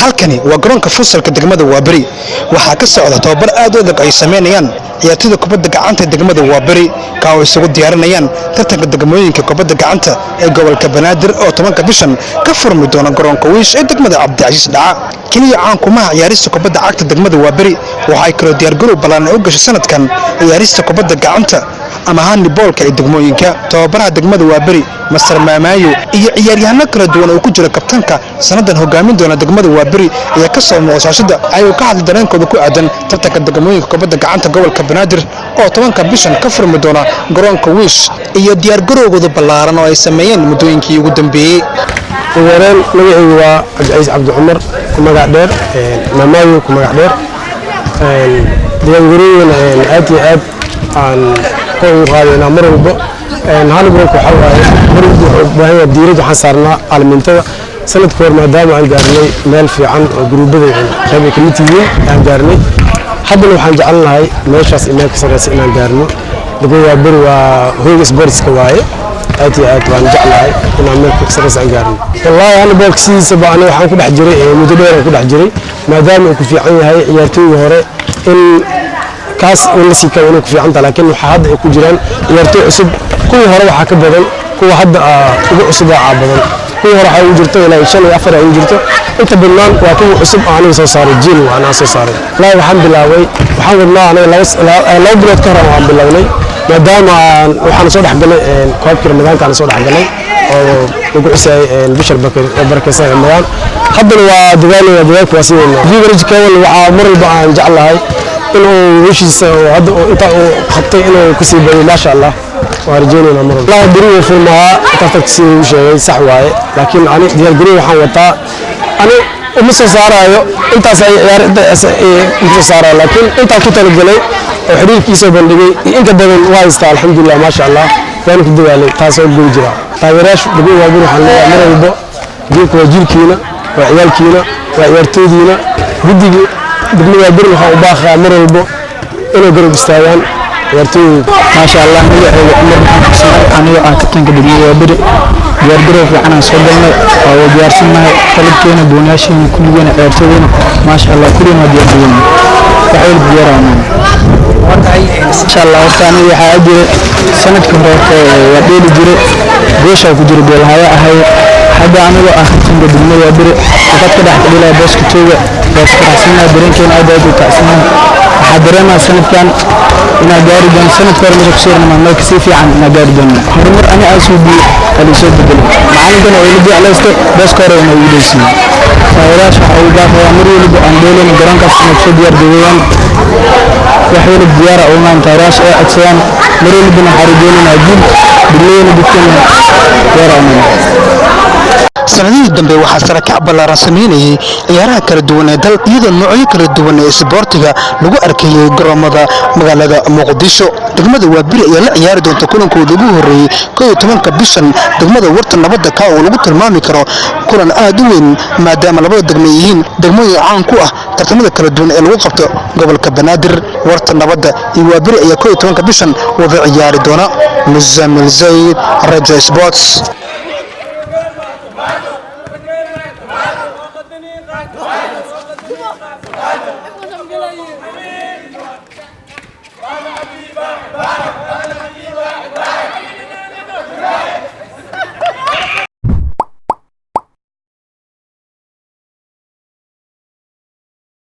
Halkani waa garoonka futsalka degmada Waaberi. Waxaa ka socda tababar aad u adag ay sameynayaan ciyaartoyda kubadda gacanta ee degmada Waaberi, ka oo isugu diyaarinayaan tartanka degmooyinka kubadda gacanta ee gobolka Banaadir oo 10-ka bishan ka furmi doona garoonka Wiish ee degmada Cabdicasiis. Dhaca keliya caan kumaha ciyaarista kubadda cagta degmada Waaberi, waxa ay kaloo diyaargarow ballaaran u gashay sanadkan ciyaarista kubadda gacanta ama handballka ee degmooyinka. Tababaraha degmada Waaberi, Master Maamaayo, iyo ciyaaryahano kala duwan oo ku jira kabtanka sanadan hogaamin doona degmada Waaberi ayaa ka soo muuqda shaashada, ayuu ka hadlay dareenkooda ku aadan tartanka degmooyinka kubadda gacanta gobolka Banaadir oo 10-ka bishan ka furmi doona garoonka Wiish iyo diyaargarowgooda ballaaran oo ay sameeyeen muddooyinkii ugu dambeeyey. Ugu horeen, magacaygu waa Cabdicasiis Cabdi Cumar, ku magac dheer Maamaayo, ku magac dheer. Diyaargarowgana aad iyo aad aan kor ugu qaadaynaa mar walbo. Handballka waxaa waaye mar walba wuxuu u baahan yahay diirad. Waxaan saarnaa caalamiintada. Sanadka hor maadaama aan gaarnay meel fiican oo guruubada qayb ay kamid yihiin aan gaarnay, haddana waxaan jecelnahay meeshaas iyo meel ka sarreysa inaan gaarno. Degmada Waaberi waa hoyga sportska waaye. Aad iyo aad waan jeclahay inaan meel ka sarreysa aan gaarno. Wallaahi, handballka sidiisaba aniga waxaan ku dhex jiray muddo dheer aan ku dhex jiray. Maadaama uu ku fiican yahay ciyaartooyga hore in kaas in la sii karo inay ku fiican tahay, laakiin waxaa hadda ay ku jiraan ciyaartooy cusub. Kuwii hore waxaa ka badan kuwa hadda ugu cusub aa badan. Kuwii hore waxaa ugu jirto ilaa shan iyo afar ay ugu jirto. Inta badnaan waa kuwa cusub oo aniga soo saaray, jiil waa anaa soo saaray. Wallaahi, waxaan bilaabay, waxaan wadnaa aniga 2 bilood ka hor waan bilownay, maadaama aan waxaan soo dhexgalay koobkii Ramadaanka aan soo dhexgalay oo lagu xusayay bisha barakeysan Ramadaan. Haddana waa dadaalaya, dadaalka waa sii wadnaa. Viverage Cable waxaa mar walba aan jeclahay inuu heshiisa oo hadda inta uu qabtay inuu kusii badiyo. Maasha Allah, waan rajeynaynaa mar walba. Wallahi, beri wuu furmaa tartanka sidii uu sheegay, sax waaye, laakiin ani diyaargarow waxaan wataa. Ani uma soo saaraayo intaas ay ciyaar intaas uma soo saaraayo, laakiin intaan ku talagalay oo xiriirkiisoo bandhigay iyo inka badan waa haystaa. Alxamdulilah, maasha Allah, waan ku dadaalay, taasoo guuri jira. Taageerayaasha degmada Waaberi waxaan leeyahay mar walbo jiilka waa jiilkiina, waa ciyaalkiina, waa ciyaartoydiina. Guddiga degmada Waaberi waxaan u baaqayaa mar walbo inay garab istaagaan ciyaartooydooda. Maasha Allah, magacayga Cumar Maxamed Xuseen, anigoo ah kabtanka degmada Waaberi. Diyaargarow fiican aan soo galnay, waa wada diyaarsannahay, qalabkeena, dooniyaasheena, kulligeena, ciyaartooydeena, maasha Allah, kulligeen waa diyaargarowna, wax walba diyaar. Insha Allah, horta aniga waxaa jiray sanadka hore horta waa dheeli jiray, gooshaa ku jira, goolhayo ahay. Hadda anigoo ah kabtanka degmada Waaberi, khadka dhex ka dhilaya, booska tooga, waa isku faraxsanahay, dareenkeena aad aad u kacsanahay. Waxaa dareemaa sanadkan inaa gaari doono sanadka hore meesha kusoo yarnama meel kasii fiican inaa gaari doono. Horumar ani aan suubiye waa laisoo bedelay, macalinkana oo ila jeclaystay, booska hore inuu igu dheysiiyo. Taageerayaasha waxaa ugu baaqayaa mar waliba aan dheelayno garoonkaas inay kusoo diyaar gareeyaan, wax waliba diyaara umaan taageerayaasha ay codsadaan. Mar walibana waxaa rajeynaynaa guul degmadana dadkeena diyaara umaan. Sanadihii dambe waxaa sarakac ballaaran sameynayay ciyaaraha kala duwan ee dal, iyadoo noocyo kala duwan ee isboortiga lagu arkayay garoomada magaalada Muqdisho. Degmada Waaberi ayaa la ciyaari doonta kulankooda ugu horreeyey 11-ka bishan degmada Warta Nabadda, ka oo lagu tilmaami karo kulan aad u weyn, maadaama labada degmo ay yihiin degmooyin caan ku ah tartamada kala duwan ee lagu qabto gobolka Banaadir. Warta Nabadda iyo Waaberi ayaa 11-ka bishan wada ciyaari doona. Muzamil Zayd, Rajo Sports.